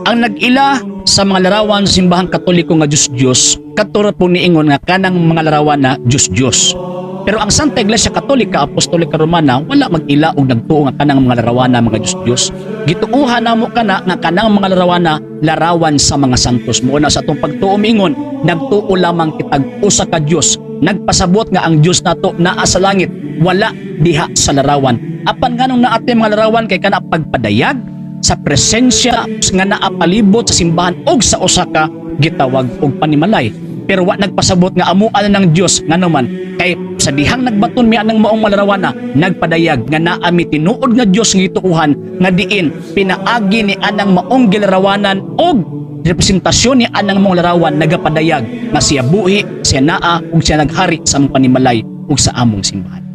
Ang nag-ila sa mga larawan sa simbahang Katoliko nga Diyos-Diyos, kadto ra po niingon nga kanang mga larawan na Diyos-Diyos. Pero ang Santa Iglesia Katolika Apostolika Romana wala mag-ila og nagtuo nga kanang mga larawan na mga Diyos-Diyos. Gituuhan namo kana nga kanang mga larawan na larawan sa mga santos. Mao na sa atong pagtuo miingon, nagtuo lamang kitag usa ka Dios. Nagpasabot nga ang Dios nato naa sa langit, wala diha sa larawan. Apan nganong naa tay mga larawan kay kana pagpadayag sa presensya nga naa palibot sa simbahan og sa usa ka gitawag og panimalay. Pero wa nagpasabot nga amuan na ng Dios, ngano man kay sa dihang nagbaton mi anang maong malarawana, nagpadayag nga naa mi tinuod nga Dios nga gituuhan nga diin pinaagi ni anang maong gilarawanan og representasyon ni anang maong larawan nagapadayag nga siya buhi, siya naa ug siya naghari sa among panimalay ug sa among simbahan.